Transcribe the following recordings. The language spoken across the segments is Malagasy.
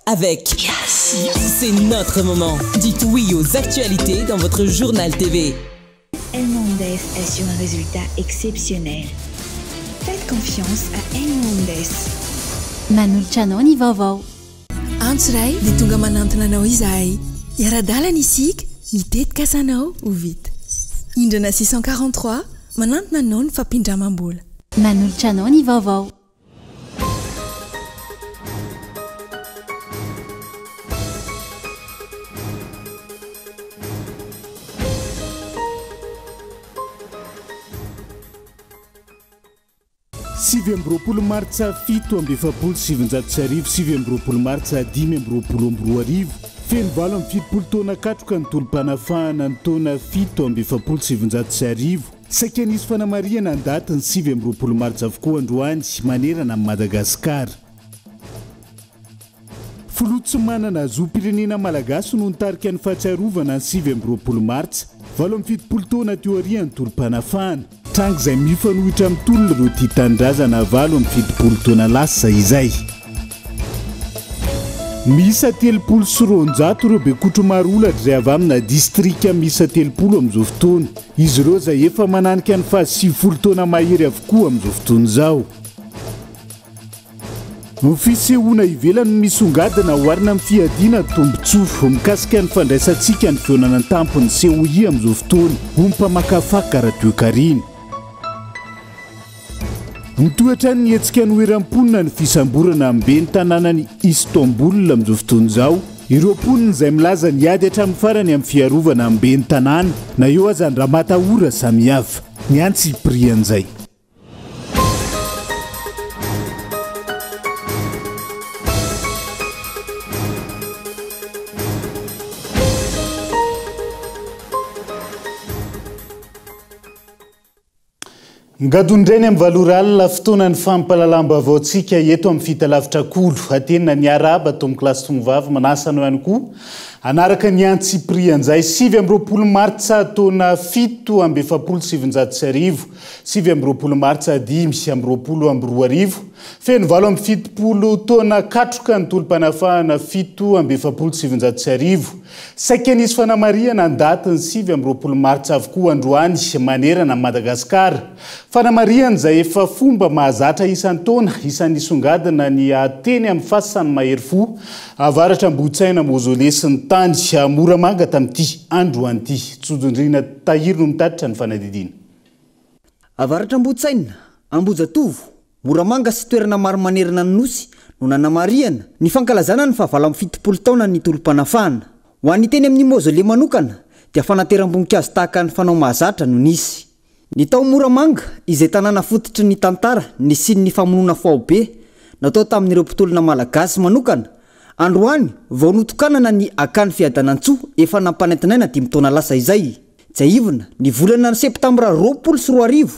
Avec Yes. C'est notre moment. Dites oui aux actualités dans votre journal TV. Elmondes assure un résultat exceptionnel. Faites confiance à Elmondes. Manolotra anao ny vaovao. Antso iray dia tonga manantona anao izahay. Hiara-dalana isika, ny tetikasanao ho vita. Indrana 643, manantona anao ny fampindramam-bola. Manolotra anao ny vaovao. 29 martsa 1947, 29 martsa 2025, feno 78 taona katroka ny tolom-panafahana ny taona 1947. Saika nisy fanamarihana ny datin'ny 29 martsa avokoa androany manerana an'i Madagasikara. Filoha tsy manana zom-pirenena malagasy no nitarika ny fahatsiarovana ny 29 martsa, 78 taona teo aorian'ny tolom-panafahana. Tranga izay mifanohitra amin'ny tolona ireo tia tanindrazana 78 taona lasa izay. Miisa 230 ireo bekotro maroholatra izay avy amina distrika miisa 30 amin'izao fotoana. Izy ireo izay efa mananika ny faha 90 taona mahery avokoa amin'izao fotoana izao. Ny fisehoana ivelany no misongadina oharina amin'ny fiadiana tombontsoa mikasika ny fandraisantsika ny fihaonana an-tampon'ny COI amin'izao fotoana, hoy ny mpamakafaka ara-toekarena. Mitohy hatrany ny hetsika anoheran'ny mponina ny fisamborana ny ben'ny tanànan'i Istanbul amin'izao fotoana izao. Ireo mponina izay milaza ny hiady hatramin'ny farany amin'ny fiarovana ny ben'ny tanàna na eo aza ny ramatahora samihafa. Ny antsipirian'izay. Ngadona indray ny amin'ny valo ora alina, fotoanan'ny fampahalalam-baovaontsika eto amin'ny fitalavitra Kolo. Atenina ny arahaba tompokolahy sy tomovavy, manasa anao ihany koa hanaraka ny antsipirianjay 29 martsa taona 1947, 29 martsa 2025, feno 78 taona katroka ny tolom-panafahana 1947. Saika nisy fanamarihana ny datin'ny 29 martsa avokoa androany manerana an'i Madagasikara. Fanamarihana izay efa fomba mahazatra isan-taona, isan'ny nisongadina ny teny amin'ny fasan'ny mahery fo avaratra Ambohitsaina Mausolée sy ny tany Moramanga tamin'ity androany ity. Tsojondriana Tahiry no mitatitra ny fanadihadiana. Avaratra Ambohitsaina, Ambohijatovo, Moramanga sy toerana maro manerana ny Nosy no nanamarihana ny fankalazana ny faha 78 taonan'ny tolom-panafahana. Ho an'ny teny amin'ny Mausolée manokana dia fanateram-boninkazo tahaka ny fanao mahazatra no nisy. Ny tao Moramanga izay tanàna fototry ny tantara nisian'ny famonoana faobe natao tamin'ireo mpitolona malagasy manokana, androany vao notokanana ny Akany Fiadanantsoa efa nampanantenaina dimy taona lasa izay. Tsiahivina, ny volana septambra 2020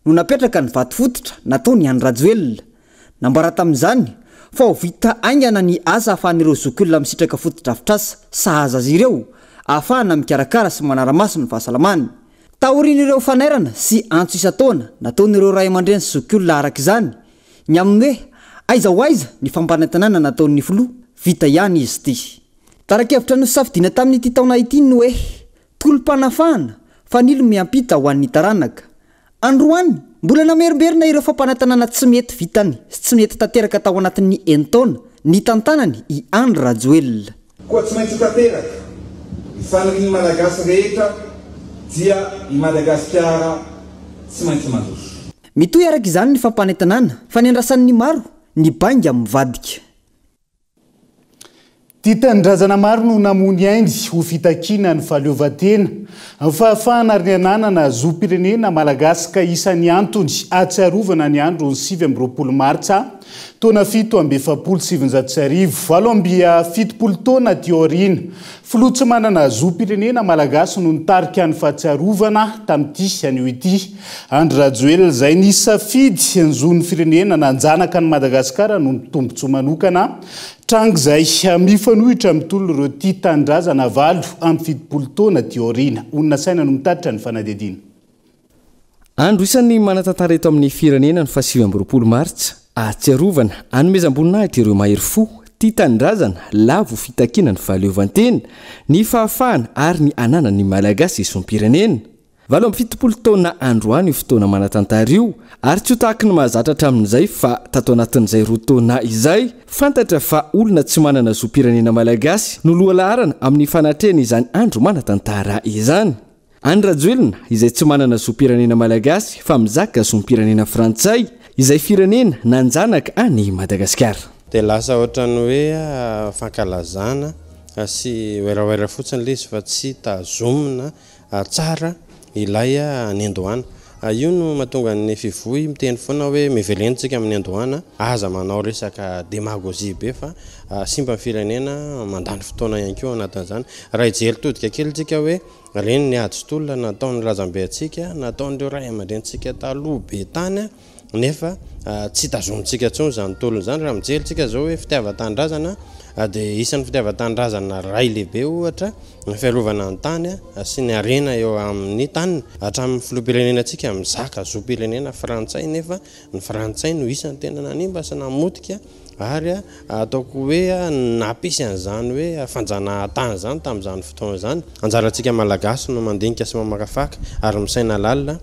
no napetraka ny vato fototra nataon'i Andry Rajoelina. Nambara tamin'izany fa ho vita haingana ny asa ahafahan'ireo zokiolona misitraka fotodrafitrasa sahaza azy ireo ahafahana mikarakara sy manara-maso ny fahasalamany. Taorian'ireo fanairana sy antso isan-taona nataon'ireo ray aman-dreny sy zokiolona araka izany ny amin'ny hoe aiza ho aiza ny fampanantenana nataon'ny filoha, vita ihany izy ity. Tara-kevitra nosafidiana tamin'ity taona ity ny hoe Tolom-panafahana, fanilo miampita ho an'ny taranaka. Androany, mbola namerimberina ireo fampanantenana tsy mety vitany sy tsy mety tanteraka tao anatin'ny enin-taona nitantanany i Andry Rajoelina. Koa tsy maintsy ho tanteraka ny fanirian'ny Malagasy rehetra dia i Madagasikara tsy maintsy mandroso. Mitohy araka izany ny fampanantenana fa niandrasan'ny maro ny bainga mivadika. Tia tanindrazana maro no namoa ny ainy ho fitakiana ny fahaleovantena, ny fahafahana ary ny hananana zom-pirenena malagasy ka isan'ny antony ahatsiarovana ny andron'ny 29 martsa taona 1947, 78 taona aty aoriana. Filoha tsy manana zom-pirenena malagasy no nitarika ny fahatsiarovana tamin'ity anio ity. Andry Rajoelina izay nisafidy ny zon'ny firenena nanjanaka an'i Madagasikara noho ny tombontsoa manokana, tranga izay mifanohitra amin'ny tolon'ireo tia tanindrazana 78 taona aty aoriana. Olona saina no mitatitra ny fanadihadiana. Andro isan'ny manan-tantara eto amin'ny firenena ny faha 29 martsa, ahatsiarovana, anomezam-boninahitra ireo mahery fo, Tia tanindrazana, lavo fitakiana ny fahaleovantena, ny fahafahana ary ny ananan'ny Malagasy zom-pirenena. 78 taona androany io fotoana manan-tantara io ary tsy ho tahaky ny mahazatra hatramin'izay fa tato anatin'izay roa taona izay, fantatra fa olona tsy manana zom-pirenena Malagasy no lohalaharana amin'ny fanatrehana izany andro manan-tantara izany. Andry Rajoelina izay tsy manana zom-pirenena Malagasy fa mizaka zom-pirenena Frantsay izay firenena nanjanaka an'i Madagasikara. Dia lasa ohatran'ny hoe fankalazana sy werawera fotsiny ilay izy fa tsy tazomina tsara ilay niandohana. Io no mahatonga ny Fivoy miteny foana hoe mivelena tsika amin'ny niandohana, aza manao resaka demagogie be fa simba ny firenena, mandany fotoana ihany koa ao anatin'izany. Raha hijery todika kely tsika hoe ireny ny ady sy tolona nataon'ny razambe antsika, nataon'ireo ray aman-drenintsika taloha be tany nefa tsy tazomintsika intsony izany tolona izany. Raha mijery tsika izao hoe fitiavan-tanindrazana dia isan'ny fitiavan-tanindrazana iray lehibe ohatra ny fiarovana ny tany sy ny harena eo amin'ny taniny. Hatramin'ny filoham-pirenenantsika mizaka zom-pirenena frantsay nefa ny frantsay no isan'ny tena nanimba sy namotika ary ataoko hoe nampisy an'izany hoe fanjanahantany izany tamin'izany fotoana izany. Anjarantsika Malagasy no mandinika sy mamakafaka ary misaina lalina.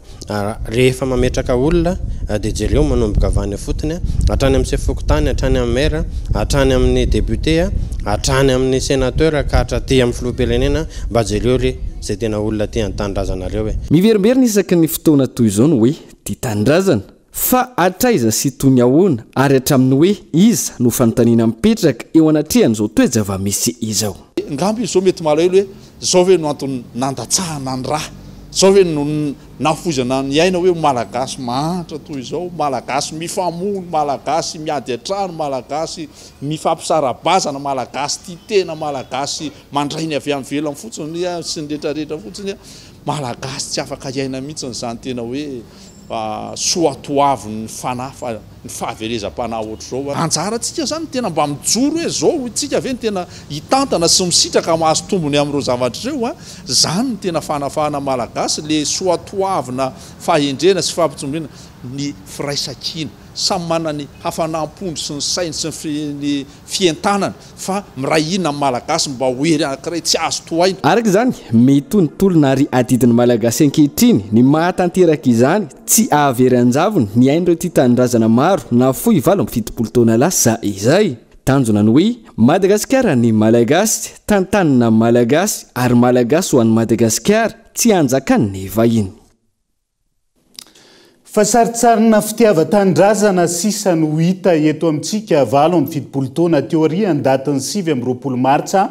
Rehefa mametraka olona dia jereo manomboka avy any ifotony hatrany amin'ny sefo fokontany, hatrany amin'ny maire, hatrany amin'ny député, hatrany amin'ny sénateur ka hatraty amin'ny filoham-pirenena, mba jereo re izay tena olona tia ny tanindrazanareo e. Miverimberina isaky ny fotoana toy izao ny hoe tia tanindrazana. Fa hatraiza sy toy ny ahoana ary hatramin'ny hoe iza no fanontaniana mipetraka eo anatrehan'izao toe-javamisy izao. Ngamba izy zao mety malahelo hoe zao ve no antony nandatsahana ny ra, zao ve no nahafoizana ny aina hoe Malagasy mahantra toy izao, Malagasy mifamono, Malagasy miady an-trano, Malagasy mifampisara-bazana, Malagasy tia tena, Malagasy mandray ny avy any ivelany fotsiny sy ny retraretra fotsiny, Malagasy tsy afaka hiaina mihitsy izany tena hoe soatoavin'ny fanahy fa ny fahaverezam-panahy ohatr'izao. Anjarantsika izany ny tena mba mijoro hoe izao isika ve no tena hitantana sy misitraka mahazo tombony amin'ireo zavatra ireo an! Izany no tena fanafahana Malagasy, le soatoavina fahendrena sy fampitsombinana ny firaisankina. Samy manana ny hafanam-pony sy ny sainy sy ny fientanany. Fa miray hina amin'ny Malagasy mba ho hery anankiray tsy azo tohaina. Araka izany, mitohy ny tolona ary adidin'ny Malagasy ankehitriny ny mahatanteraka izany tsy hahavery an-javony ny ain'ireo tia tanindrazana maro nafoy 78 taona lasa izay. Tanjona ny hoe Madagasikara ny Malagasy, tantanina Malagasy ary Malagasy ho an'i Madagasikara tsy hanjakan'ny vahiny. Fa sarintsarina fitiavan-tanindrazana sisa no hita eto amintsika 78 taona teo aorian'ny datin'ny 29 martsa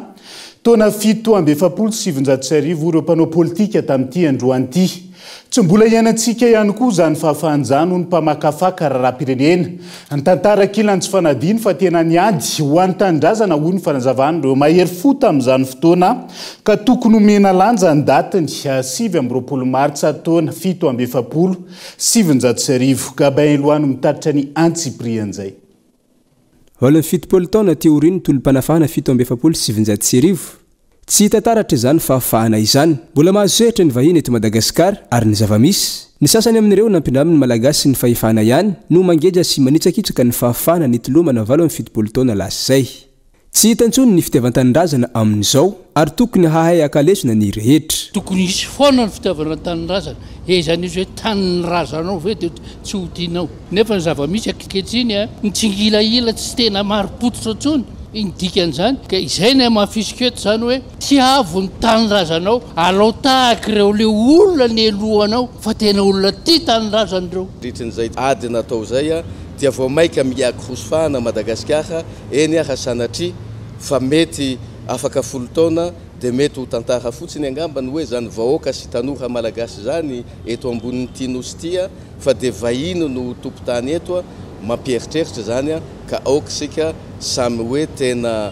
taona 1947 ireo mpanao politika tamin'ity androany ity. Tsy mbola iainantsika ihany koa izany fahafahana izany hoy ny mpamakafaka raharaham-pirenena. Ny tantara kilany tsy fanadino fa tena niady ho an'ny tanindrazana hoy ny fanazavan'ireo mahery fo tamin'izany fotoana ka tokony homena lanja ny datiny 29 martsa taona 1947. Gabin Eloi no mitatitra ny antsipirian'izay. 78 taona aty aorian'ny tolom-panafahana 1947, Tsy hita taratra izany fahafahana izany. Mbola mahazo sehatra ny vahiny eto Madagasikara ary ny zava-misy, ny sasany amin'ireo nampindramin'ny Malagasy ny fahefana ihany no mangeja sy manitsakitsaka ny fahafahana nitolomana 78 taona lasa izay. Tsy hita intsony ny fitiavan-tanindrazana amin'izao ary tokony hahay haka lesona ny rehetra. Tokony hisy foana ny fitiavana tanindrazana. E izany izy hoe tanin'ny razanao ve dia tsy ho tianao. Nefa ny zava-misy ankehitriny mitsingilahila tsy tena marim-pototra intsony ny dikan'izany. Ka izay ny hamafisiko eto izany hoe tiavo ny tanindrazanao, alao tahaka ireo le olona nelohanao fa tena olona tia tanindrazana ireo. Nandritrin'izay ady natao izay dia vao maika miha-krosfahana Madagasikara, eny ara sanatria fa mety afaka folo taona dia mety ho tantara fotsiny angamba ny hoe izany vahoaka sy tanora malagasy izany eto ambonin'ity nosy ity fa dia vahiny no ho tompon-tany eto, mampieritreritra izany ka aoka isika samy hoe tena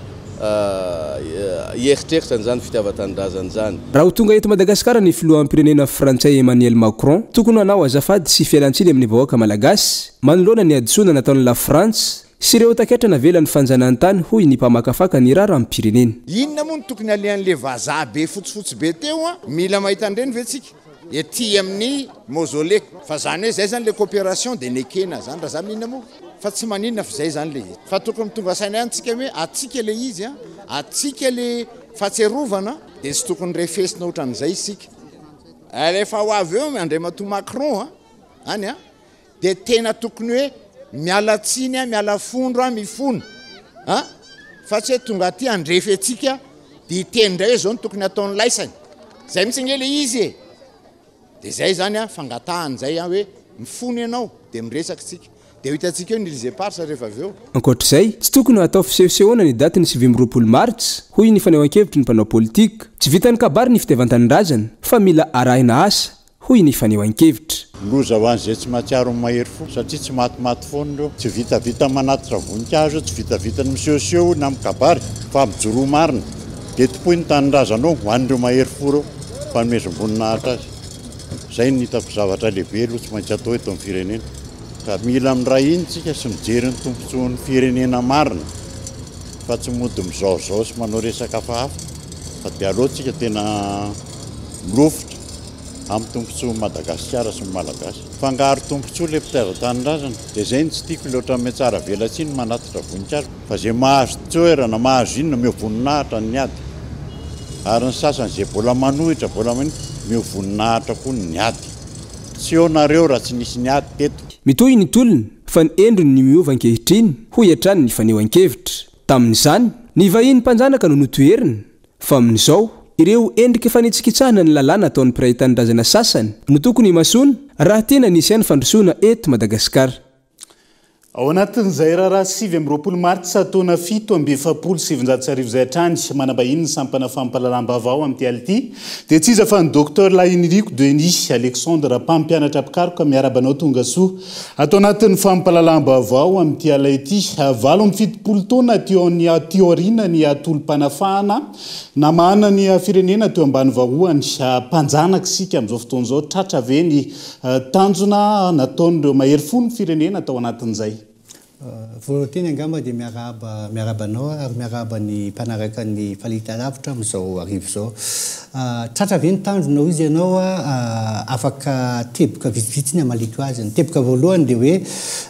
hieritreritra an'izany fitiavan-tanindrazana izany. Raha ho tonga eto Madagasikara ny filoham-pirenena frantsay Emmanuel Macron, tokony hanao azafady sy fialantsiny amin'ny vahoaka malagasy manoloana ny hadisoana nataon'i Lafrantsa sy ireo taketra navelan'ny fanjanahantany hoy ny mpamakafaka ny raharaham-pirenena. Inona moa no tokony alehan'le vazaha be fotsifotsy be teo an? Mila mahita an'ireny ve tsika? Ety amin'ny mausolée. Fa zany hoe zay zany le coopération de nekena zany raha za minona moa? Fa tsy maninona fa izay izany ilay izy. Fa tokony tonga saina ihany tsika hoe antsika ilay izy an, antsika ilay fahatsiarovana dia tsy tokony refesina ohatran'izay isika. Rehefa ho avy eo Andriamatoa Macron an, any an, dia tena tokony hoe miala tsiny an, miala fondro an, mifona an, fa tsy hoe tonga aty handrefy antsika dia hiteny indray hoe izao no tokony hataon'ny laisany. Izay mihitsy ange ilay izy e. Dia izay izany an, fangatahana izay an, hoe mifona ianao dia miresaka isika. Dia ho hitantsika eo ny îles éparses rehefa avy eo. Ankoatra izay, tsy tokony hatao fisehosehoana ny datin'ny 29 martsa, hoy ny fanehoan-kevitry ny mpanao politika. Tsy vitan'ny kabary ny fitiavan-tanindrazana fa mila arahina asa, hoy ny fanehoan-kevitra. Loza ho an'izay tsy mahatsiaro ny mahery fo satria tsy matimaty foana ireo. Tsy vitavita manatitra voninkazo, tsy vitavita ny misehoseho na mikabary fa mijoroa marina dia tompoy ny tanindrazanao ho an'ireo mahery fo ireo. Fanomezam-boninahitra azy. Izay no hitako zavatra lehibe aloha tsy maintsy atao eto amin'ny firenena. Ka mila miray hina isika sy mijery ny tombontsoan'ny firenena marina fa tsy mody mizaozao sy manao resaka hafahafa fa dia aleo tsika tena milofitra amin'ny tombontsoan'i Madagasikara sy ny Malagasy. Mifangaro tombontsoa ilay mpitaiza-tanindrazana dia izay no tsy tiako ilay ohatran'ny mihatsara velatsihy ny manatitra voninkazo fa izay mahazo toerana mahazo inona omeo voninahitra ny ady ary ny sasany izay mbola manohitra mbola manino omeo voninahitra koa ny ady. Tsy eo nareo raha tsy nisy niady teto. Mitohy ny tolona fa ny endriny no miova ankehitriny, hoy hatrany ny fanehoan-kevitra. Tamin'izany, ny vahiny mpanjanaka no notoherina, fa amin'izao, ireo endrika fanitsikitsahana ny lalàna ataon'ny mpiray tanindrazana sasany no tokony himasoana raha tiana ny hisian'ny fandrosoana eto Madagasikara. Ao anatin'izay raharaha 29 martsa taona 1947 izay hatrany, manambahiny ny sampana fampahalalam-baovao amin'ity alina ity dia tsy iza fa ny Docteur Lahiniriko Denis Alexandre, mpampianatra mpikaroka miarahaba anao tongasoa ato anatin'ny fampahalalam-baovao amin'ity alina ity. 78 taona aty aty aoriana ny tolom-panafahana namahana ny firenena teo ambany vahohany mpanjanaka isika amin'izao fotoana izao, tratra ve ny Tanjona nataon'ireo mahery fo ny firenena tao anatin'izay. Voalohany teny angamba dia miarahaba miarahaba anao aho ary miarahaba ny mpanaraka ny fahitalavitra amin'izao hariva izao. Tratra ve ny tanjona hoy izy ianao afaka teboka vitsivitsy ny hamaliako azy. Ny teboka voalohany dia hoe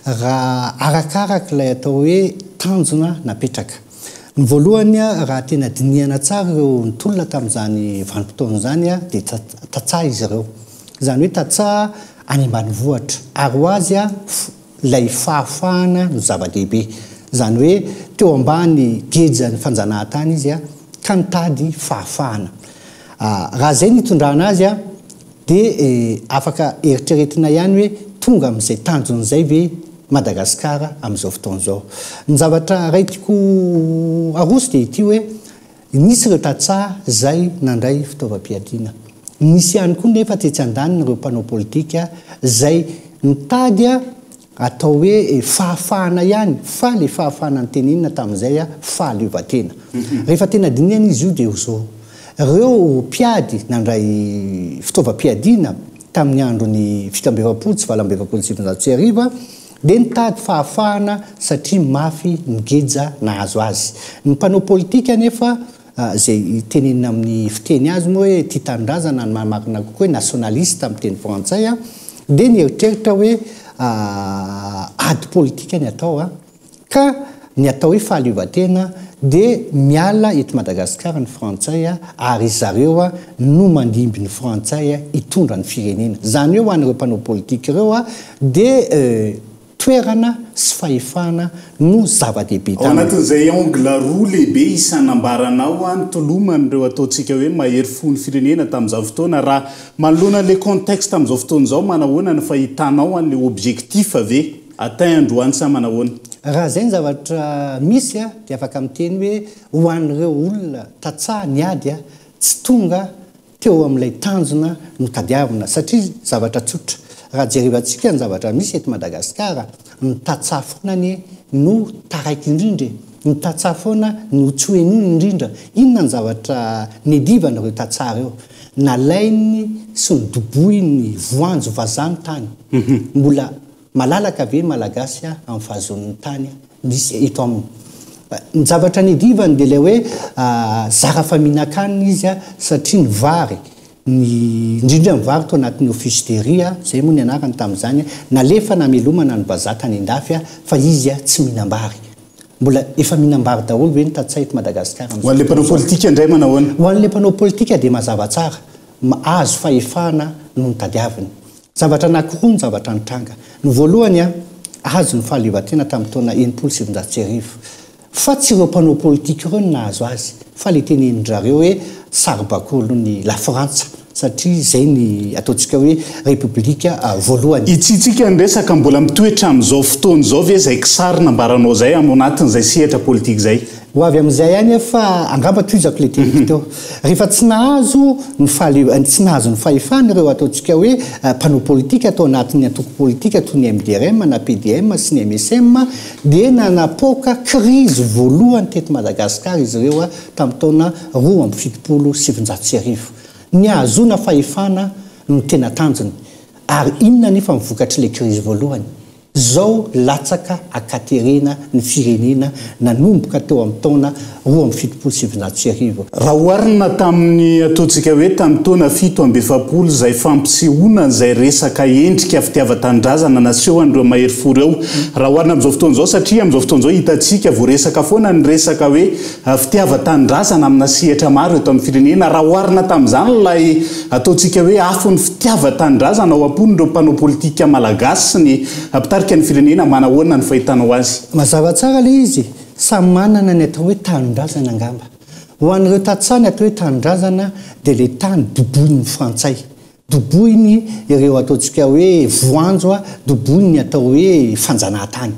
raha arakaraka ilay atao hoe tanjona napetraka. Ny voalohany raha tena dinihana tsara ireo nitolona tamin'izany vanim-potoana izany dia tantsaha izy ireo. Izany hoe tantsaha any ambanivohitra. Ary ho azy ilay fahafahana no zava-dehibe. Izany hoe teo ambany gejan'ny fanjanahantany izy ka nitady fahafahana. Raha izay no itondrana azy dia afaka eritreretina ihany hoe tonga amin'izay tanjona izay ve Madagasikara amin'izao fotoana izao. Ny zavatra iray tiako aroso dia ity hoe Nisy ireo tantsaha izay nandray fitaovam-piadiana. Nisy ihany koa nefa tetsy andaniny ireo mpanao politika izay nitady atao hoe fahafahana ihany fa ilay fahafahana notenenina tamin'izay fahaleovantena. Rehefa tena dinihana izy io dia izao, ireo mpiady nandray fitaovam-piadiana tamin'ny andron'ny 47 sy 1948 dia nitady fahafahana satria mafy ny geja nahazo azy. Ny mpanao politika anefa, izay tenenina amin'ny fiteny azy moa hoe tia tanindrazana, ny marimarina kokoa hoe nationaliste amin'ny teny frantsay, dia nieritreritra hoe ady politika ny atao ka ny atao hoe fahaleovantena dia miala eto Madagasikara ny frantsay ary zareo no mandimby ny frantsay hitondra ny firenena. Izany hoe ho an'ireo mpanao politika ireo dia toerana sy fahefana no zava-dehibe Ao taminy. anatin'izay angle roa lehibe isan'ny nambaranao nitoloman'ireo ataontsika hoe mahery fo ny firenena tamin'izany fotoana, raha manoloana an'ilay contexte amin'izao fotoana izao, manahoana ny fahitanao an'ilay objectif ve atteint androany sa manahoana? Raha izay ny zavatra misy dia afaka miteny hoe ho an'ireo olona tantsaha niady tsy tonga teo amin'ilay tanjona notadiavina satria zavatra tsotra, raha jerevantsika ny zavatra misy eto Madagasikara, ny tantsaha foana anie no taraiky indrindra e, ny tantsaha foana no tsy ho henoina indrindra, inona ny zavatra niadivana ireo tantsaha ireo? Nalainy sy nodobohiny voanjo vazaha ny tany, mbola Malalaka ve ny Malagasy amin'ny fahazoany ny tany misy eto aminy? Ny zavatra nidivany dia ilay hoe zara fa mihinan-kanina izy satria ny vary. Ny, indrindra ny vary tao anatin'ny Office de riz, izay moa ny anarany tamin'izany, nalefa namelomana ny vazaha tany an-dafy fa izy tsy mihinam-bary. Mbola efa mihinam-bary daholo ve ny tantsaha eto Madagasikara amin'izao Ho an'ilay mpanao fotoana izao? politika indray manahoana? Ho an'ilay mpanao politika dia mazava tsara, azo fahefana no notadiaviny. Zavatra anankiroa ny zavatra nitranga. Ny voalohany, azo ny fahaleovantena tamin'ny taona 1960. Fa tsy ireo mpanao politika ireo no nahazo azy fa le tenenin-drareo hoe saribakolin'i Lafrantsa satria izay ny ataontsika hoe repoblika voalohany. Itsitsika ny resaka, mbola mitoetra amin'izao fotoana izao ve izay kisary nambaranao izay ao anatin'izay sehatra politika izay? Ho avy amin'izay ihany aho fa angamba tohizako ilay teniko teo. Rehefa tsy nahazo ny fahaleo, tsy nahazo ny fahefana ireo ataontsika hoe mpanao politika tao anatin'ny antoko politika toy ny MDRM na PDM sy ny MSM dia nanapoaka krizy voalohany teto Madagasikara izy ireo tamin'ny taona 1972. Ny hahazoana fahefana no tena tanjony. Ary inona anefa ny vokatr'ilay krizy voalohany? Zao latsaka ankaterena ny firenena nanomboka teo amin'ny taona 1972. Raha oharina tamin'ny ataontsika hoe tamin'ny taona 47 izay fampisehoana an'izay resaka endrika fitiavan-tanindrazana nasehon'ireo mahery fo ireo, raha oharina amin'izao fotoana izao satria amin'izao fotoana izao hitantsika voaresaka foana ny resaka hoe fitiavan-tanindrazana amina sehatra maro eto amin'ny firenena, raha oharina tamin'izany ilay Ataontsika hoe afon'ny fitiavan-tanindrazana ao am-pon'ireo mpanao politika malagasy sy ny mpitarika ny firenena, manahoana ny fahitanao azy? Mazava tsara ilay izy, samy manana ny atao hoe tanindrazana angamba. Ho an'ireo tantsaha ny atao hoe tanindrazana dia ilay tany dobohin'ny frantsay. Dobohiny ireo ataontsika hoe voanjo, dobohiny ny atao hoe fanjanahantany.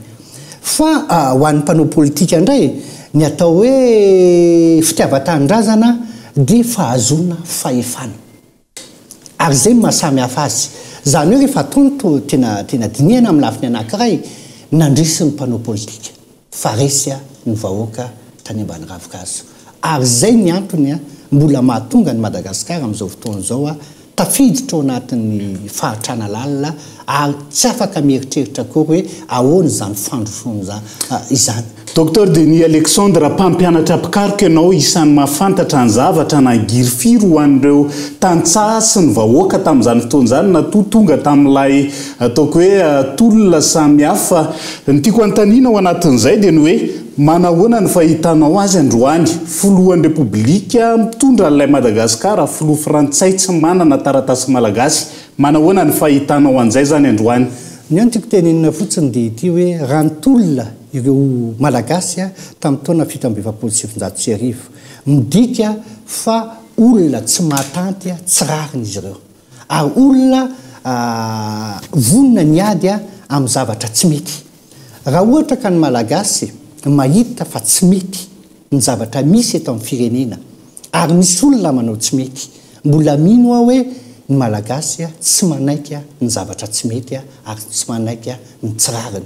Fa ho an'ny mpanao politika indray, ny atao hoe fitiavan-tanindrazana dia fahazoana fahefana. Ary izay no maha samy hafa azy. Izany hoe rehefa atao ny to, tena tena dinihana amin'ny lafiny anankiray, nandresy ny mpanao politika, fa resy ny vahoaka tany ambany ravin-kazo. Ary izay ny antony mbola mahatonga an'i Madagasikara amin'izao fotoana izao tafiditra ao anatin'ny fahantrana lalina ary tsy afaka mieritreritra akory hoe ahoana izany fandrosoana izany. Docteur Denis Alexandre, mpampianatra mpikaroka ianao, isan'ny mahafantatra ny zavatra nangirifiry ho an'ireo tantsaha sy ny vahoaka tamin'izany fotoana izany natoa tonga tamin'ilay ataoko hoe tolona samihafa. Ny tiako hanontaniana ao anatin'izay dia ny hoe Manahoana ny fahitanao azy androany? Filohan'ny Repoblika mitondra an'ilay Madagasikara, filoha frantsay tsy manana taratasy malagasy. Manahoana ny fahitanao an'izay izany androany? Ny ahy ny tiako tenenina fotsiny dia ity hoe raha nitolona ireo Malagasy tamin'ny taona 1947, midika fa olona tsy mahatanty tsy rariny izy ireo. Ary olona vonona ny hiady amin'ny zavatra tsy mety. Raha ohatra ka ny Malagasy mahita fa tsy mety ny zavatra misy eto amin'ny firenena ary misy olona manao tsy mety, mbola mino aho hoe ny Malagasy tsy manaiky ny zavatra tsy mety ary tsy manaiky ny tsy rariny.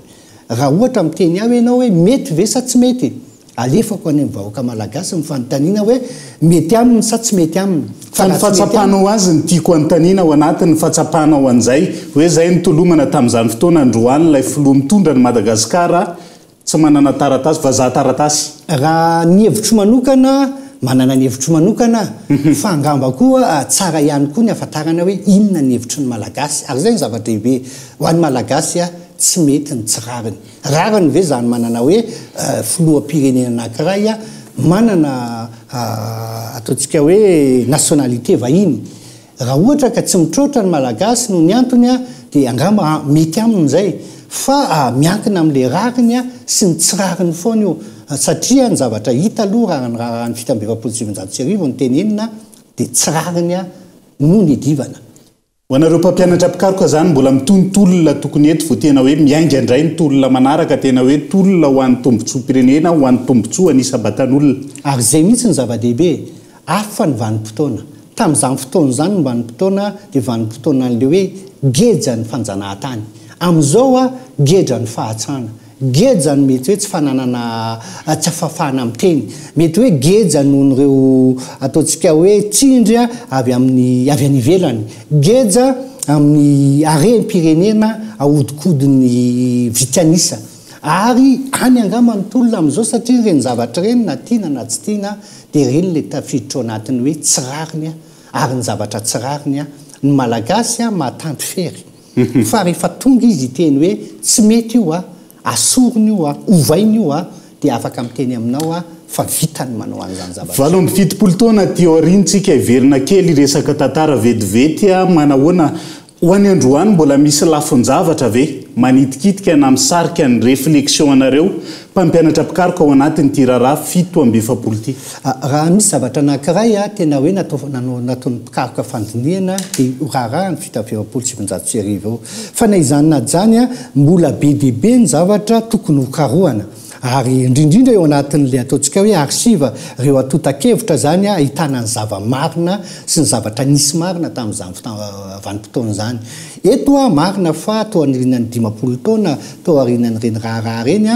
Raha ohatra miteny ahy ianao hoe mety ve sa tsy mety? Alefako any amin'ny vahoaka malagasy ny fanontaniana hoe mety aminy sa tsy mety aminy. Fa ny fahatsapanao azy no tiako anontaniana ao anatin'ny fahatsapanao an'izay hoe izay nitolomana tamin'izany fotoana androany ilay filoha mitondra an'i Madagasikara tsy manana taratasy, vazaha taratasy. Raha ny hevitro manokana, manana ny hevitro manokana aho, fa angamba koa tsara ihany koa ny hahafantarana hoe inona ny hevitry ny Malagasy ary izay no zava-dehibe. Ho an'ny Malagasy tsy mety ny tsy rariny. Rariny ve izany manana hoe filoham-pirenena anankiray manana ataontsika hoe nationalité vahiny? Raha ohatra ka tsy mitroatra ny Malagasy noho ny antony dia angamba mety aminy izay fa miankina amin'ilay rariny sy ny tsy rariny foana io satria ny zavatra hita aloha raha ny raharahan'ny 1947 no tenenina dia tsy rariny no nidivana. Ho anareo mpampianatra mpikaroka zany mbola mitohy ny tolona tokony eto vao tena hoe miainga indray ny tolona manaraka tena hoe tolona ho an'ny tombotsoam-pirenena ho an'ny tombotsoa an'isam-batan'olona. Ary izay mihitsy no zava-dehibe e! Hafa ny vanim-potoana. Tamin'izany fotoana izany ny vanim-potoana dia vanim-potoanan'ilay hoe geja ny fanjanahantany. Amin'izao a, geja ny fahatsana. Geja ny mety hoe tsy fananana tsy fahafahana miteny. Mety hoe geja noho ireo ataontsika hoe tsindry avy amin'ny avy any ivelany. Geja amin'ny harem-pirenena ahodikodin'ny vitsy an'isa. Ary any angamba ny tolona amin'izao satria ireny zavatra ireny na tiana na tsy tiana dia ireny ilay tafiditra ao anatin'ny hoe tsy rariny. ary ny zavatra tsy rariny a, ny Malagasy a mahatanty fery fa rehefa tonga izy hiteny hoe tsy mety io a, asorina io a, ovaina io a, dia afaka miteny aminao aho fa vita ny manao an'izany zavatra izany. 78 taona aty aoriana tsika hiverina kely hiresaka tantara vetivety a, manahoana Ho an'ny androany mbola misy lafin-javatra ve manitikitika na misarika ny réflexion anareo mpampianatra mpikaroka ao anatin'ity raharaha 47 ity? Raha misy zavatra anankiray tena hoe natao nanao nataon'ny mpikaroka fandinihana dia io raharaha ny 1947 io. Fa na izany na izany mbola be dia be ny zavatra tokony hokarohana. Ary indrindrindra eo anatin'ilay ataontsika hoe archive, ireo antontan-kevitra izany ahitana ny zava-marina sy ny zavatra nisy marina tamin'izany vanim-potoana izany. Eto marina fa tao aorianan'ny 50 taona, tao aorianan'ireny raharaha ireny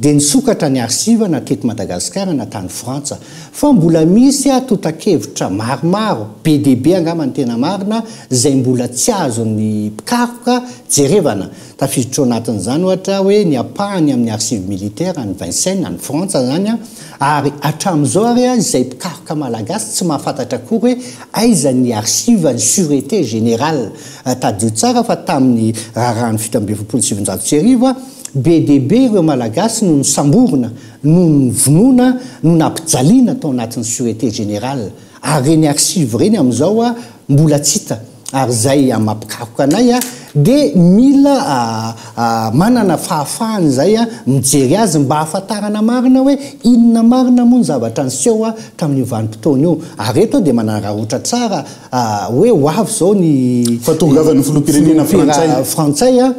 dia nisokatra ny archive na teto Madagasikara na tany Frantsa. Fa mbola misy antontan-kevitra maromaro, be dia be angamba ny tena marina, izay mbola tsy azon'ny mpikaroka jerevana. Tafiditra ao anatin'izany ohatra hoe ny ampahany amin'ny archives militaires any Vincennes, any Frantsa izany, ary hatramin'izao ary izay mpikaroka malagasy tsy mahafantatra akory hoe aiza ny archives ny Sûreté Générale. Tadidio tsara fa tamin'ny raharahan'ny 1947, be dia be ireo Malagasy no nosamborina, no novonoina, no nampijaliana tao anatin'ny Sûreté Générale. Ary ireny archives ireny amin'izao mbola tsy hita. Ary izay amin'ny maha mpikaroka anay dia mila manana fahafahana izay mijery azy mba hahafantarana marina hoe inona marina moa ny zavatra niseho tamin'io vanim-potoana io. Ary eto aho dia manararaotra tsara hoe ho avy izao ny Fahatongavan'ny filoham-pirenena frantsay. Frantsay.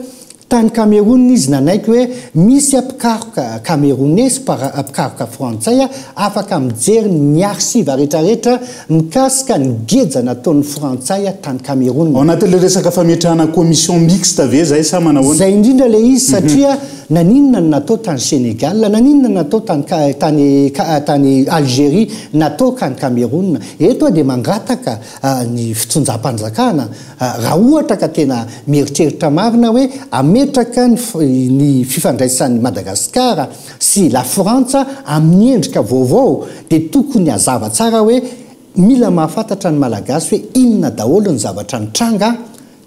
Tany Cameroun izy nanaiky hoe misy mpikaroka Camerounais sy mpikaroka frantsay afaka mijery ny archives rehetrarehetra mikasika ny geja nataon'ny frantsay tany Cameroun. Ao anatin'ilay resaka fametrahana commission mixte ve izay sa manahoana? Izay indrindra ilay izy satria naninona no natao tany Sénégal, naninona no natao tany tany tany Algérie, natao kany Cameroun. Eto aho dia mangataka ny fitondram-panjakana Raha ohatra ka tena mieritreritra marina hoe hametraka ny fifandraisan'i Madagasikara sy la Frantsa amin'ny endrika vaovao dia tokony hazava tsara hoe mila mahafantatra ny Malagasy hoe inona daholo ny zavatra nitranga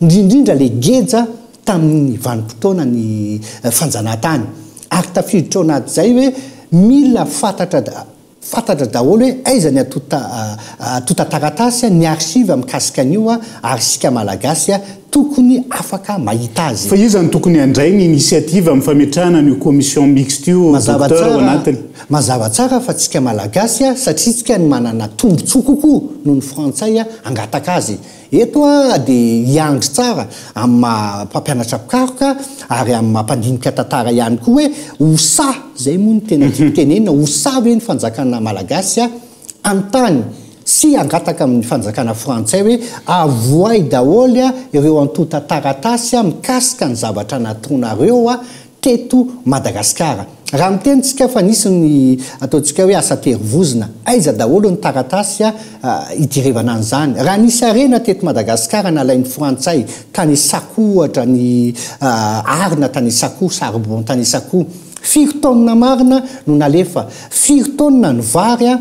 indrindrindra le geja tamin'ny vanim-potoana ny fanjanahantany ary tafiditra ao anatin'izay hoe mila fantatra Fantatra daholo hoe aiza ny antontan-taratasy, ny archive mikasika an'io ary isika Malagasy tokony afaka mahita azy. Fa iza no tokony handray ny initiative amin'ny fametrahana an'io commission mixte io Mazava Docteur ao tsara, anatiny? mazava tsara fa tsika Malagasy satria tsika no manana tombotsoa kokoa noho ny Frantsay hangataka azy. Eto aho dia hiandry tsara amin'ny maha mpampianatra mpikaroka ary amin'ny maha mpandinika tantara ihany koa hoe ho sahy, izay moa no tena tiako tenenina, ho sahy ve ny fanjakana malagasy hanontany sy hangataka amin'ny fanjakana frantsay hoe avoahy daholo ireo antontan-taratasy mikasika ny zavatra nataonareo teto Madagasikara. Raha miteny tsika fa nisy ny ataontsika hoe asa terivozona, aiza daholo ny taratasy hijerevana an'izany? Raha nisy harena teto Madagasikara nalain'ny frantsay tany Isakoa ohatra ny arina tany Isakoa, charbon tany Isakoa, firy taonina marina no nalefa? Firy taonina ny vary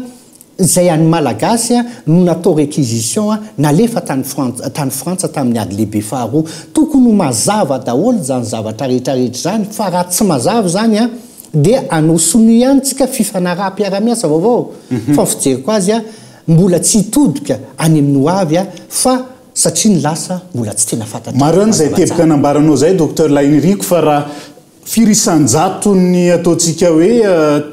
Izay an'ny Malagasy no natao réquisition nalefa tany Frantsa tany Frantsa tamin'ny ady lehibe faharoa. Tokony ho mazava daholo izany zavatra rehetra rehetra izany fa raha tsy mazava izany dia hanao sonia ihany tsika fifanaraham-piarahamiasa vaovao fa ny fijeriko azy mbola tsy hitodika any amin'ny ho avy fa satria ny lasa mbola tsy tena fantatra Marina izay mazava teboka tsara. nambaranao izay Docteur Lahiniriko fa raha Firy isan-jaton'ny ataontsika hoe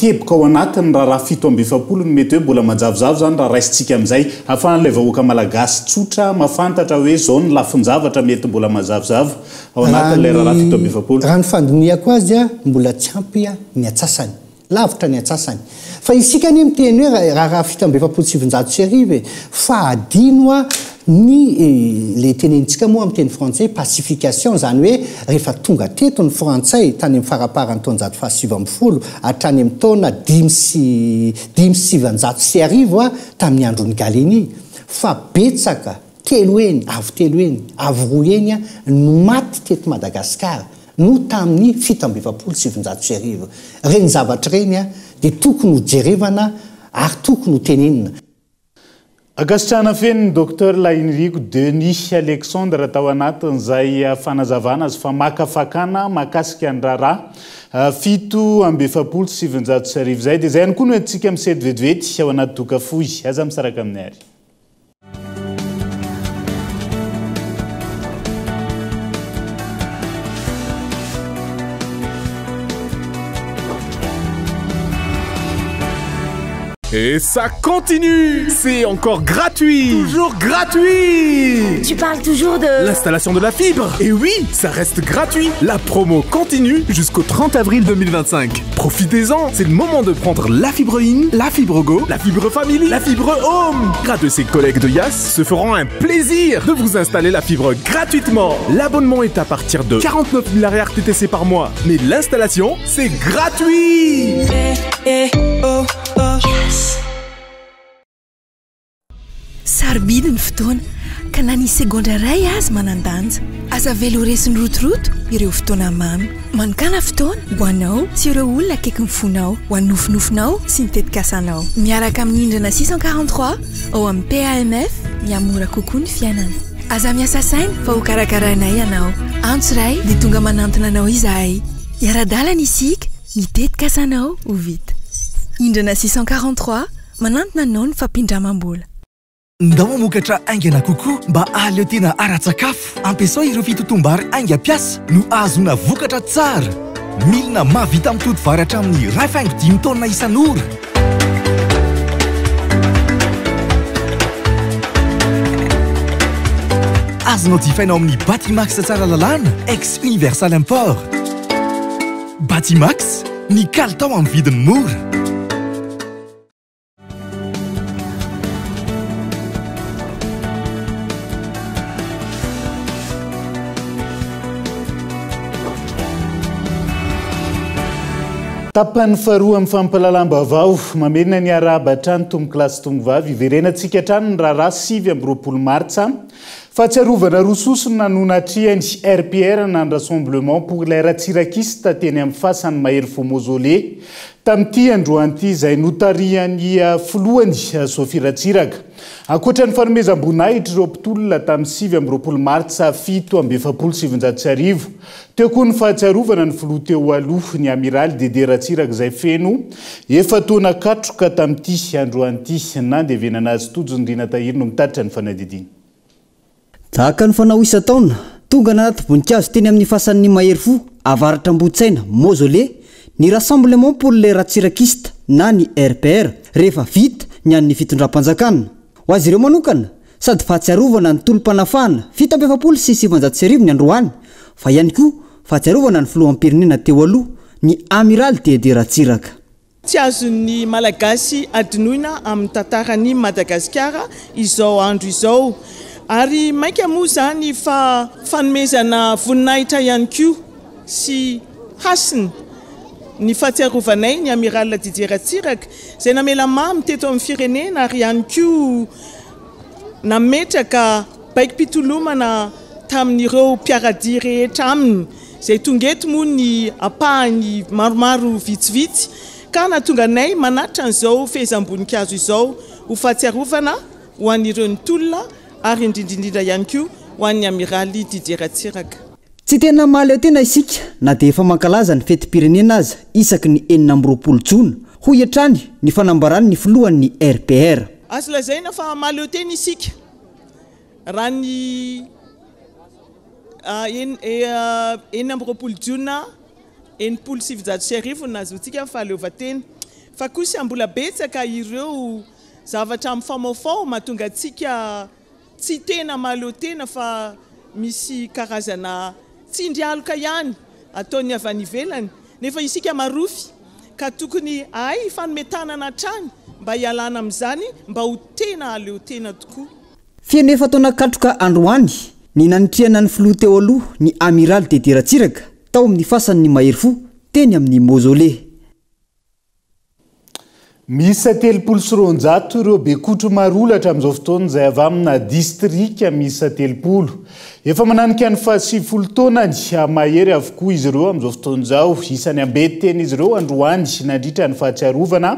teboka ao anatin'ny raharaha 47 no mety hoe mbola manjavozavo izany raha raisintsika amin'izay ahafahan'ilay vahoaka malagasy tsotra mahafantatra hoe izao ny lafin-javatra mety mbola mazavozavo ao Raha anatin'ilay raharaha ny 47. raha ny fandinihako azy mbola tsy ampy ny antsasany. Lavitra ny antsasany. Fa isika anie miteny hoe raharaha 1947 e! Fa adino a ny le tenenintsika moa amin'ny teny frantsay pacification, izany hoe rehefa tonga teto ny frantsay tany amin'ny faramparan'ny taonjato faha-19 hatrany amin'ny taona 1905 a tamin'ny andron'i Gallieni fa betsaka telo heny, avo telo heny, avo roa heny no maty teto Madagasikara no tamin'ny 1947. Ireny zavatra ireny dia tokony ho jerevana ary tokony ho tenenina. Ankasitrahana feno ny Docteur Lahiniriko Denis Alexandre tao anatin'izay fanazavana sy famakafakana mahakasika ny raharaha 1947 izay. Dia izay ihany koa no entintsika misety vetivety ao anaty doka fohy. Aza misaraka aminay ary. Et ça continue C'est encore gratuit Toujours gratuit Tu parles toujours de... L'installation de la fibre Et oui, ça reste gratuit La promo continue jusqu'au 30 avril 2025. Profitez-en C'est le moment de prendre la fibre in, la fibre go, la fibre family, la fibre home Grâce de ses collègues de Yas se feront un plaisir de vous installer la fibre gratuitement L'abonnement est à partir de 49 000 arrière TTC par mois. Mais l'installation, c'est gratuit eh, oh, oh. Yes. Sarobidy ny fotoana, ka na ny segondra iray aza manan-danja. Aza avela ho resin'ny rotoroto ireo fotoana mamy. Manokàna fotoana ho anao sy ireo olona akaikin'ny fonao, ho an'ny nofinofinao sy ny tetikasanao. Miaraka amin'ny Indrana 643 ao amin'ny PAMF, mihamora kokoa ny fiainana. Aza miasa saina fa hokarakarainay ianao. Antso iray dia tonga manantona anao izahay. Hiara-dalana isika, ny tetikasanao ho vita. Indrana 643, Manantona anao ny fampindramam-bola. Ndao hamokatra haingana kokoa mba hahaleo tena ara-tsakafo. Ampiasao ireo fitotoam-bary haingam-piasa no ahazoana vokatra tsara. Milina mahavita mitoto vary hatramin'ny iray faingo dimy taonina isan'ora. Azonao jifaina ao amin'ny Batimax Tsaralalàna, ex Universal Import. Batimax, ny kalitao amin'ny vidiny mora. Tapany faharoa amin'ny fampahalalam-baovao, mamerina ny arahaba hatrany tompokolahy sy tompovavy, hiverenantsika hatrany ny raharaha 29 martsa, fahatsiarovana roa sosona no natrehan'ny RPR na ny Rassemblement pour les Ratsirakistes teny amin'ny fasan'ny Mahery Fo Mausolée Tamin'ity androany ity izay notarihan'ny filohany Sophie Ratsiraka. Ankoatra ny fanomezam-boninahitra ireo mpitolona tamin'ny 29 martsa 1947, teo koa ny fahatsiarovana ny filoha teo aloha, ny amiraly Dédé Ratsiraka izay feno efa-taona katroka tamin'ity androany ity. Nandevenana azy Tojo Nirina Tahiry no mitatitra ny fanadihadiana. Tahaka ny fanao isan-taona, tonga nanati-voninkazo teny amin'ny fasan'ny mahery fo Avaratr'Ambohitsaina, Mausolée, ny Rassemblement pour les Ratsirakistes na ny RPR, rehefa vita ny an'ny fitondram-panjakana. Ho azy ireo manokana, sady fahatsiarovana ny tolom-panafahana 1947 ny androany, fa ihany koa fahatsiarovana ny filoham-pirenena teo aloha, ny Amiraly Dédé Ratsiraka. Tsy azon'ny Malagasy adinoina amin'ny tantaran'i Madagasikara izao andro izao. Ary mainka moa izany fa fanomezana voninahitra ihany koa sy hasina ny fahatsiarovanay ny Amiral Didier Ratsiraka izay namela mamy teto amin'ny firenena ary ihany koa nametraka baikom-pitolomana tamin'ireo mpiara-dia rehetra aminy izay tonga eto moa ny ampahany maromaro vitsivitsy ka nahatonga anay manatitra an'izao fehezam-boninkazo izao ho fahatsiarovana ho an'ireo nitolona ary indrindra indrindra ihany koa ho an'ny Amiraly Didier Ratsiraka. Tsy tena mahaleo tena isika na dia efa mankalaza ny fetim-pirenena aza isaky ny 26 jona, hoy hatrany ny fanambaran'ny filohan'ny RPR. Azo lazaina fa mahaleo tena isika raha ny 26 jona 1960 no nahazoantsika ny fahaleovantena fa kosa mbola betsaka ireo zavatra mifamaofao mahatonga antsika tsy tena mahaleo tena fa misy karazana tsindry aloka ihany ataon'ny avy any ivelany nefa isika marofy ka tokony hahay hifanome tanana hatrany mba hialana amin'izany mba ho tena hahaleo tena tokoa. Feno efa-taona katroka androany ny nanitrihana ny filoha teo aloha ny Amiraly Dédé Ratsiraka tao amin'ny fasan'ny mahery fo teny amin'ny Mausolée. Miisa 230 ireo bekotro marolatra amin'izao fotoana izay avy amina distrika miisa 30. Efa mananika ny faha-90 taonany mahery avokoa izy ireo amin'izao fotoana izao. Isan'ny ambentin-tenin'izy ireo androany nandritra ny fahatsiarovana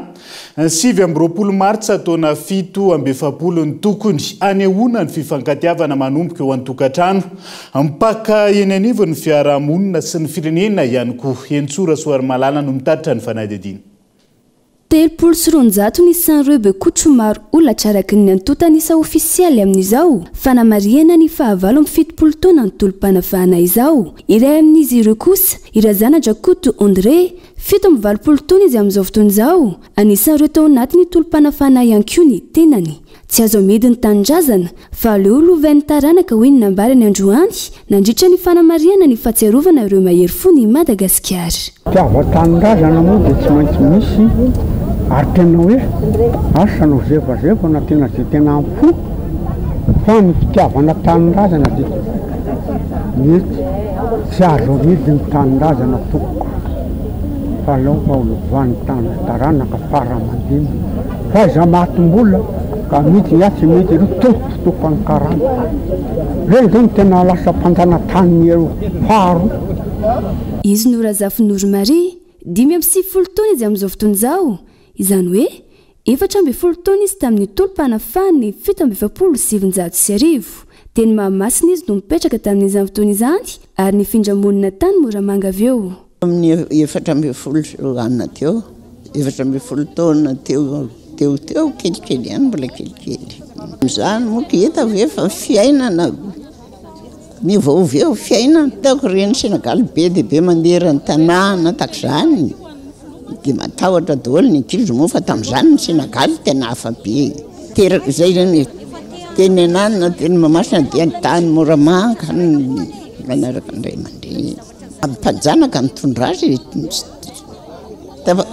ny 29 martsa taona 47 ny tokony hanehoana ny fifankatiavana manomboka eo an-tokantrano mipaka eny anivon'ny fiarahamonina sy ny firenena ihany koa. Henintsoa Rasoarimalala no mitatitra ny fanadihadiana. 230 ny isan'ireo bekotro maro holatra araka ny antontan'isa ofisialy amin'izao fanamarihana ny faha-78 taonan'ny tolom-panafahana izao. Iray amin'izy ireo kosa i Razanadrakoto André, 87 taona izy amin'izao fotoana izao, anisan'ireo tao anatin'ny tolom-panafahana ihany koa ny tenany. Tsy azo amidy ny tanindrazana fa aleo lovain'ny taranaka hoy ny nambarany androany nandritra ny fanamarihana ny fahatsiarovana ireo mahery fon'i Madagasikara. Fitiavan-tanindrazana moa dia tsy maintsy misy ary tena hoe asa no zevazeva na tena izay tena am-po fa ny fitiavana tanindrazana dia mety tsy azo amidy ny tanindrazana tompoko fa aleo mba ho lovan'ny taranaka fara aman-dimby. F'aiza matim-bola ka amidy ny atsy amidy eroa tompoko tompon'ny karana. Reny zao no tena lasa mpanjanatany eo faharoa. Izy no Razafinoro Marie, 95 taona izy amin'izao fotoana izao, izany hoe 14 taona izy tamin'ny tolom-panafahany 1947. Teny Mahamasina izy no nipetraka tamin'izany fotoana izany ary nifindra monina tany Moramanga avy eo. Tamin'ny 14 sy roa teo, 14 taona teo teo teo, kelikely ihany, mbola kelikely. Amin'izany moa ka hita ve fa fiainana miovaova eo fiainana. Hitako ireny Senegaly be dia be mandeha eran'ny tanàna tahaka izany, dia matahotra daholo ny ankizy moa fa tamin'izany ny Senegaly tena hafa be. Teraka izay izany e, teny Ananona, teny Mahamasina dia tany Moramanga nanaraka ny ray aman-dreny. Mpanjanaka nitondra azy e,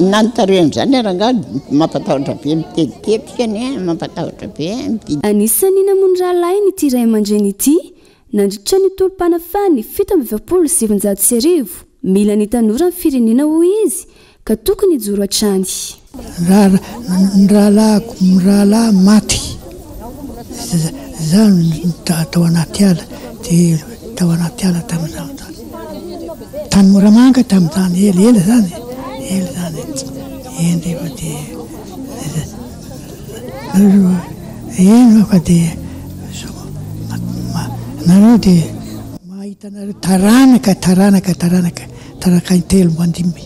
na ny tarehin'izany ary angaha mampatahotra be, mitetitetika anie, mampatahotra be. Anisan'ny namono rahalahiny ity ray aman-dreny ity nandritra ny tolom-panafahany 1947. Mila ny tanora ny firenena hoy izy ka tokony hijoro hatrany. Ny rahalahiko mirahalahy maty, za tao anaty ala, dia tao anaty ala tamin'izany fotoana. Tany Moramanga tamin'izany, ela ela izany e, ela izany e, eny rehefa dia eny fa dia nareo dia mahita anareo taranaka taranaka taranaka taranaka intelo mandimby.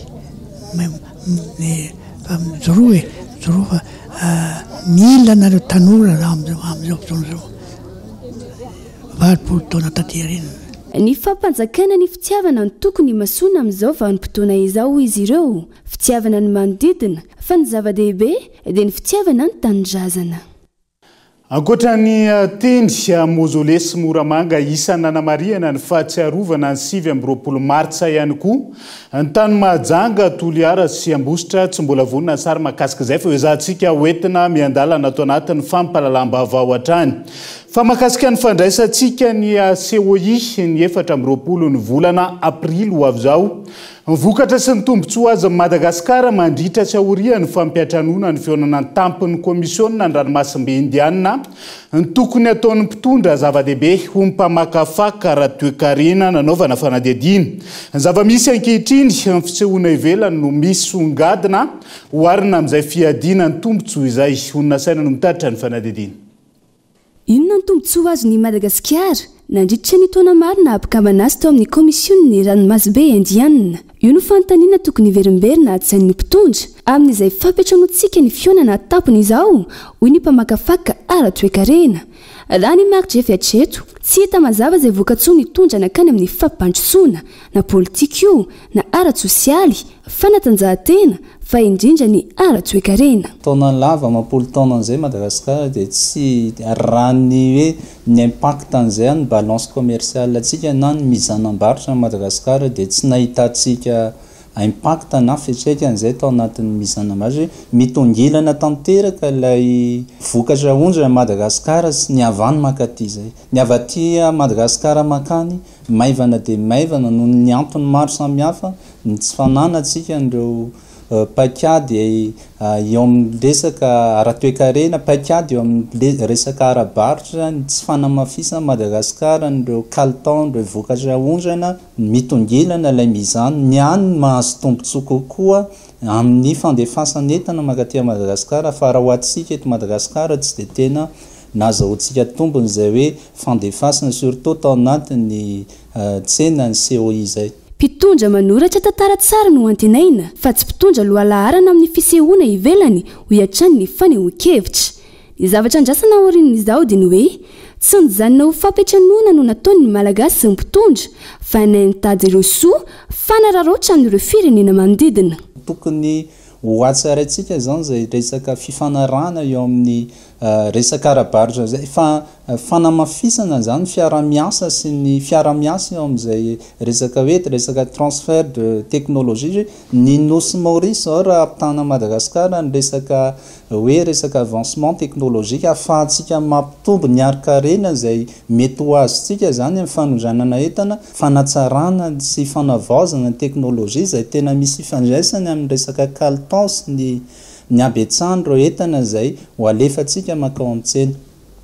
Mijoroa e, mijoroa fa mila anareo tanora amin'izao fotoana izao, 80 taona taty aoriana. Ny fampanjakana ny fitiavana no tokony himasoana amin'izao vanim-potoana izao hoy izy ireo, fitiavana ny manodidina, fa ny zava-dehibe dia ny fitiavana ny tanindrazana. Ankoatra ny teny Mausolée sy Moramanga, isan'ny nanamarihana ny fahatsiarovana ny 29 martsa ihany koa ny tany Mahajanga, Toliara sy Ambositra. Tsy mbola vonona ny sary mahakasika izay fa hoezahantsika hoentina miandalana ato anatin'ny fampahalalam-baovao hatrany. Fa mahakasika ny fandraisantsika ny COI ny 24 ny volana aprily ho avy izao, Ny vokatra sy ny tombontsoa azon'i Madagasikara mandritra sy aorian'ny fampiantranoana ny fihaonana an-tampon'ny Komisionina ny Ranomasimbe Indiana, ny tokony hataon'ny mpitondra zava-dehibe ho mpamakafaka ara-toekarena nanaovana fanadihadiana. Ny zava-misy ankehitriny, ny fisehoana ivelany no misongadina oharina amin'izay fiadiana ny tombontsoa izay. Olona saina no mitatitra ny fanadihadiana. Inona ny tombontsoa azon'i Madagasikara nandritra ny taona maro naha mpikambana azy tao amin'ny Kaomisionin'ny Ranomasimbe Indiana? Io no fanontaniana tokony hiverimberina an-tsain'ny mpitondra amin'izay fampiantranoantsika ny fihaonana an-tampony izao, hoy ny mpamakafaka ara-toekarena. Raha ny mari-drefy hatreto, tsy hita mazava izay vokatsoa nitondra nankany amin'ny fampandrosoana, na politika io, na ara-tsosialy, fanatanjahantena, fa indrindra ny ara-toekarena. Taona lava amam-polo taona an'izay Madagascar dia tsy raha ny hoe ny impact an'izay ny balance commerciale antsika na ny mizanam-barotra an'i Madagascar dia tsy nahitantsika impact na fiantraikany izay tao anatin'ny mizanam-barotra hoe mitongilana tanteraka ilay vokatra aondrana an'i Madagascar sy ny avy any mankaty izay. Ny avy aty Madagascar mankany maivana dia maivana noho ny antony maro samihafa ny tsy fananantsika an'ireo paikady eo amin'ny resaka ara-toekarena, paikady eo amin'ny resaka ara-barotra, ny tsy fanamafisan'i Madagasikara an'ireo kalitaon'ireo vokatra aondrana, mitongilana ilay mizana, ny any mahazo tombontsoa kokoa amin'ny fandefasana entana mankaty Madagasikara fa raha ho antsika eto Madagasikara tsy dia tena nahazahoantsika tombony izay hoe fandefasana surtout tao anatin'ny tsena ny COI izay. Mpitondra manoratra tantara tsara no antenaina fa tsy mpitondra lohalaharana amin'ny fisehoana ivelany, hoy hatrany ny fanehoan-kevitra. Ny zavatra andrasana aorian'izao dia ny hoe tsy nijanona ho fampiantranoana no nataon'ny Malagasy sy ny mpitondra fa nahay nitady ireo soa fanararaotra amin'ireo firenena manodidina. Tokony ho hatsaraintsika izany izay resaka fifanarahana eo amin'ny resaka ara-barotra izay fa fanamafisana izany fiaraha-miasa sy ny fiaraha-miasa eo amin'izay resaka hoe resaka transfert de technologie ny nosy Maurice izao raha ampitahana Madagascar ny resaka hoe resaka avancement technologique ahafahantsika mampitombo ny harin-karena izay mety ho azontsika izany amin'ny fanondranana entana, fanatsarana sy fanavaozana ny technologie izay tena misy ifandraisany amin'ny resaka kalitao sy ny ny habetsahan'ireo entana izay ho alefantsika mankao amin'ny tsena.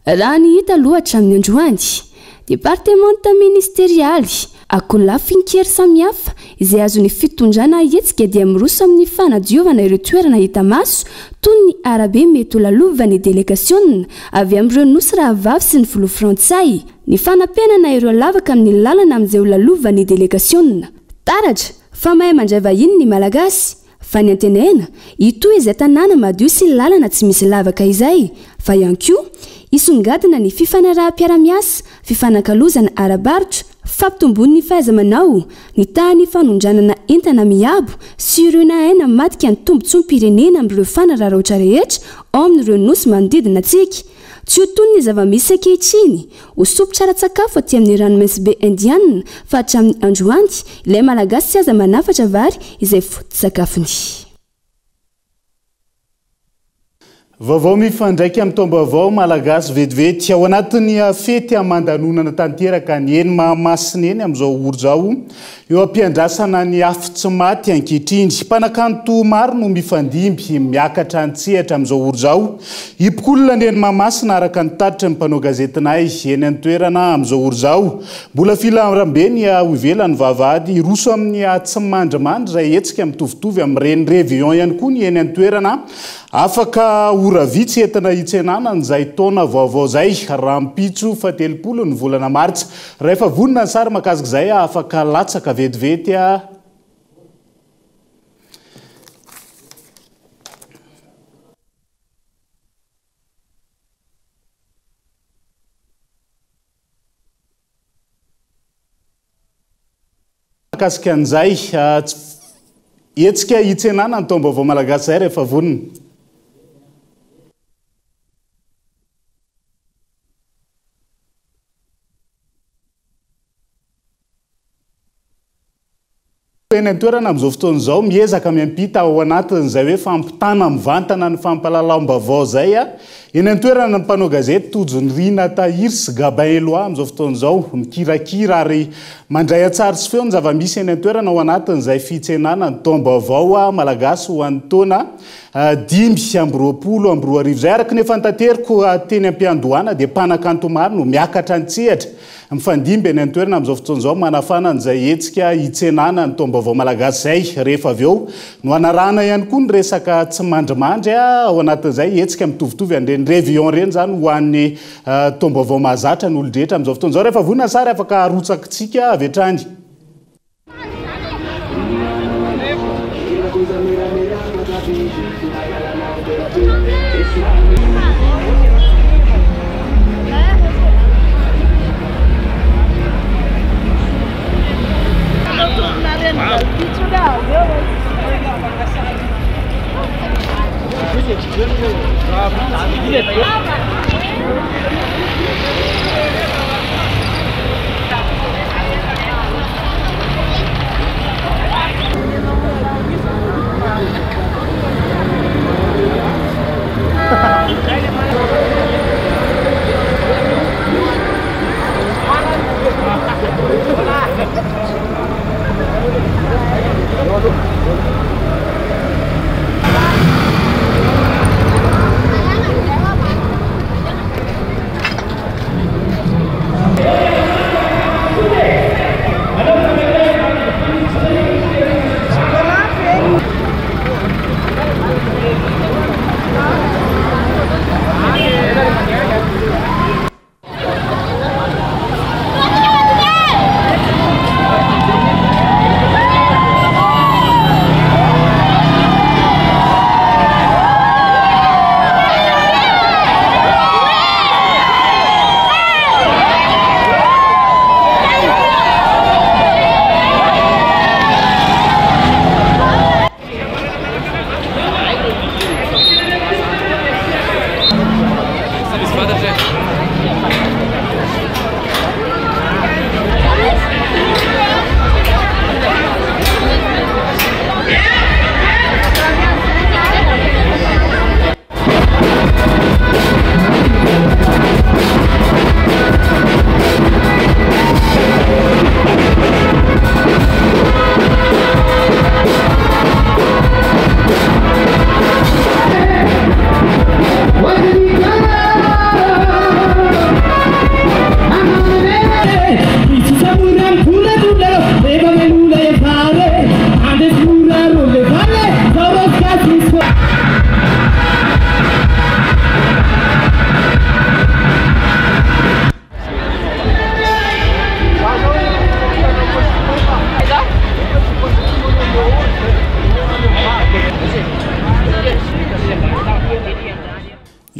Raha ny hita aloha hatramin'ny androany, departemanta ministerialy, ankolafin-kery samihafa izay azon'ny fitondrana ahetsika dia miroso amin'ny fanadiovana ireo toerana hita maso toy ny arabe mety ho lalovan'ny delegasiona avy amin'ireo nosy rahavavy sy ny filoha frantsay, ny fanapenana ireo lavaka amin'ny lalana amin'izay ho lalovan'ny delegasiona. Taratra fa mahay mandray vahiny ny Malagasy. Fa ny antenaina, hitohy izay tanàna madio sy lalana tsy misy lavaka izay, fa ihany koa, hisongadina ny fifanaraham-piarahamiasa, fifanakalozana ara-barotra, fampitomboan'ny fahaiza-manao, ny tahan'ny fanondranana entana miabo sy ireo nahay namadika ny tombontsoam-pirenena amin'ireo fanararaotra rehetra ao amin'ireo nosy manodidina antsika. Tsy ho toy ny zava-misy ankehitriny, ho sompitra ara-tsakafo aty amin'ny ranomaintibe Indiana fa hatramin'ny androany, ilay Malagasy tsy aza manafatra vary izay foto-tsakafony. Vaovao mifandraika amin'ny taom-baovao Malagasy vetivety. Ao anatin'ny fety aman-danonana tanteraka ny eny Mahamasina eny amin'izao ora izao. Eo am-piandrasana ny afo tsy maty ankehitriny. Mpanakanto maro no mifandimby miakatra an-tsehatra amin'izao ora izao. Hipokolona ny eny Mahamasina araka ny tatitry ny mpanao gazetinay eny an-toerana amin'izao ora izao. Mbola filaharambe ny ao ivelan'ny vavahady. Hiroso amin'ny tsimandrimandry izay hetsika mitovitovy amin'ireny Réveillon ihany koa ny eny an-toerana. Afaka ora vitsy entina hitsenana an'izay taona vaovao izay, rahampitso fahatelopolo ny volana martsa. Rahefa vonona ny sary mahakasika izay, afaka latsaka vetivety. Mahakasika an'izay hetsika hitsenana ny taom-baovao malagasy izay rehefa vonona. Eny an-toerana amin'izao fotoana izao, miezaka miampita ao anatin'izay hoe fampitana mivantana ny fampahalalam-baovao izay. Eny an-toerana ny mpanao gazety Tojo Nirina Tahiry sy Gabin Eloi amin'izao fotoana izao, mikirakira ary mandray an-tsary sy feo ny zava-misy eny an-toerana ao anatin'izay fitsenana ny taom-baovao malagasy ho an'ny taona 2025 izay. Araka ny efa notateriko teny am-piandohana dia mpanakanto maro no miakatra an-tsehatra Mifandimby eny an-toerana amin'izao fotoana izao manafana an'izay hetsika hitsenana ny taom-baovao malagasy izay. Rehefa avy eo no hanarahana ihany koa ny resaka tsy mandrimandry ao anatin'izay hetsika mitovitovy an'ireny réveillon ireny izany ho an'ny taom-baovao mahazatra ny olon-drehetra amin'izao fotoana izao. Rehefa vonona ny sary afaka arotsakitsika avy hatrany.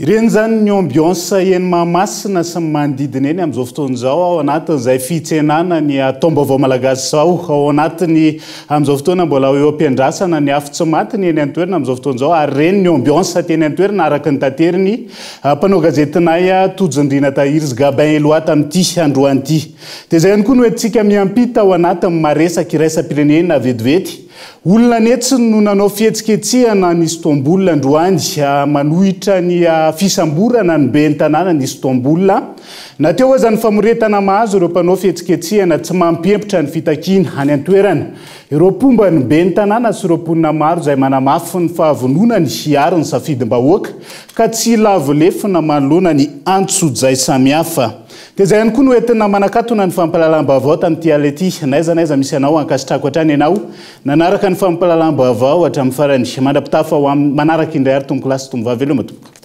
Ireny izany ny ambiance eny Mahamasina sy ny manodidina eny amin'izao fotoana izao ao anatin'izay fitsenana ny taom-baovao malagasy izao. Ao anatin'ny amin'izao fotoana mbola eo am-piandrasana ny afo tsy maty ny eny an-toerana amin'izao fotoana izao ary ireny ny ambiance teny an-toerana araka ny tateriny Mpanao gazetinay Tojo Ndriana Tahiry sy Gabin Eloi tamin'ity androany ity. Dia izay ihany koa no entintsika miampita ao anatin'ny maresaka iraisam-pirenena vetivety. Olona an'hetsiny no nanao fihetsiketsehana any Istanbul androany manohitra ny fisamborana ny ben'ny tanànan'i Istanbul. Na teo aza ny famoretana mahazo ireo mpanao fihetsiketsehana tsy mampiempotra ny fitakiana any an-toerana. Ireo mpomba ny ben'ny tanàna sy ireo mponina maro izay manamafy ny fahavononany hiaro ny safidim-bahoaka ka tsy hilavo lefona manoloana ny antsojay samihafa. Dia izay ihany koa no entina manakatona ny fampahalalam-baovao tamin'ity alina ity. N'aiza n'aiza misy anao, ankasitrako hatrany ianao nanaraka ny fampahalalam-baovao hatramin'ny farany. Mandra-pitafa ho amin'ny manaraka indray ary tompokolahy sy tompovavy veloma tompoko.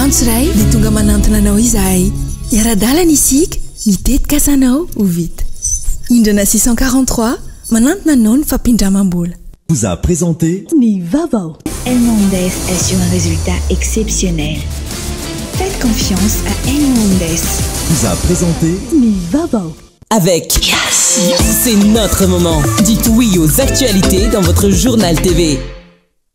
Antso iray dia tonga manantona anao izahay. Hiara-dalana isika, ny tetikasanao ho vita. Indrana 643, manantona anao ny fampindramam-bola. Vous a présenté. Ny vaovao. Elmondes assure un résultat exceptionnel. Faites confiance à Elmondes. Vous a présenté. Ny vaovao. Avec Yes. C'est notre moment. Dites oui aux actualités dans votre journal TV.